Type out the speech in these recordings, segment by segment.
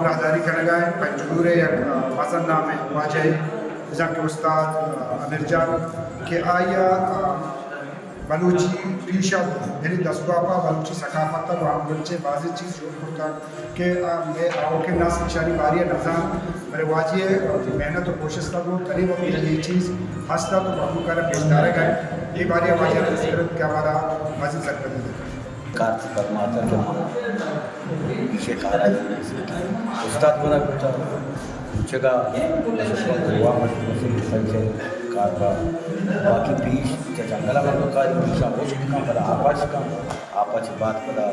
راہداری کنگ ءَ اِنت۔ پنجگور ءِ یک، آ، مزن نامیں واجہ، بزاں کہ استاد، آ، امیر جان، کہ آئی ءَ، آ، بلوچی پیشہ، یعنی دزگواپ ءَ بلوچی ثقافت ءَ گوں ہمگرنچیں بازیں چیز جوڑ کرتگ کہ آ، مئے آؤکیں نسل ایشانی باری ءَ نہ زانت، بلے واجہ ءِ محنت ءُ کوشست ءَ گوں تنی وقت اے چیز ہست اَت ءُ مخلوق ءَ را پیش دارگ ءَ اِنت۔ اے باری ءَ واجہ ءَ درست کرت کہ ہمارا مزید سرپدی دنت۔ کارتی پرماتر کہ ما پیشے کارا استاد بنا بیٹا چگا دعا مشکل سے کار با باقی پیش چہ جنگل ءَ مردم کاری پیشا ہشک کن، پدا آپا شکن، آپا چہ بعد پدا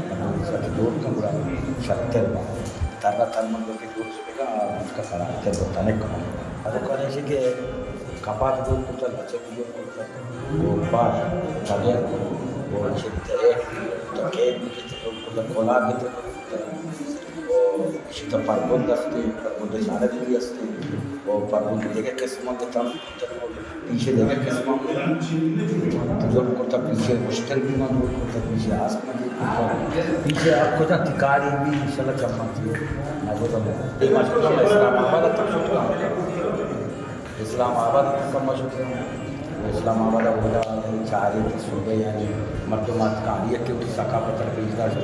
مردم سک دور کن، گڑا شرتر با تر تر مردم کہ دور شکن، آ مشکل خراب تر با تنک کن۔ ادو کارے کہ کپاک دور کرتا، لچک دور کرتا، ءُ پاش، تبیت، ءُ چترے، تکے، ءُ کولاک، ءُ ایشی تا پربند استے، پربند شانگی استے، ءُ پربند دگہ قسم کے تم، پیشے دگہ قسم جوڑ کرتا، پیشے مشتر بھی من جوڑ کرتا، پیشے آسمان جوڑ کرتا، پیشے آپ کجا تکاری بھی انشاءاللہ کم مت۔ نہ وہ تو اسلام آباد تک شکر۔ اسلام آباد ءَ کم شتگ۔ اسلام آباد ءَ اودا یعنی چاریں کہ صوبہ یعنی مردم اتکاں، یکے وتی ثقافت ءَ پیش داشت،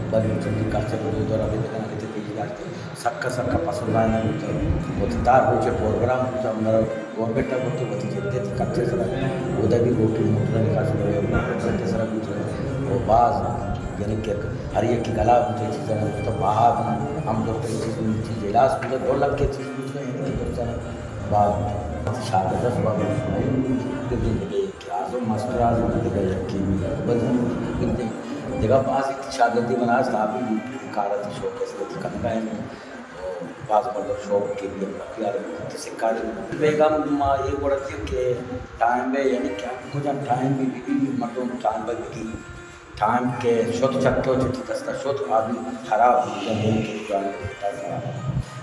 بلوچی کلچر ءَ دور ءَ بکناں، کہ پیش داشت، سکا سکا پسند آیا بوت۔ وتی دار روچے پروگرام بوت، ہمارا گورنمنٹ ءَ بوت، وتی جدے کلچر سرا، اودا بھی روٹی موٹر نکاس کرے، کلچر سرا بوت، وہ باز یعنی کہ ہر یک گلا بوت، چیزاں بوت، بہا بھی ہم دو چیز، چیز الاس بوت، دو لکھ کے چیز بوت، یعنی کہ درستاں باز شاگرد است، باز مطمئن بودی۔ پھر دگہ یک اعظم ماسٹر اعظم، دگہ یکی بد، پھر دگہ باز شاگردی بنا است، آپ بھی کارت شوق است، کنگا ہے۔ باز مردم شوق کے بھی اپنا پیار کسی کاری۔ بیگم ما یہ بڑا کہ ٹائم ہے، یعنی کہ ہم کجا ٹائم بھی، بھی، بھی مردم ٹائم بھی، بھی ٹائم کہ شد چٹو چٹی دستا شد، آ بھی خراب ہو گیا، ملک کے پرانے دستا خراب۔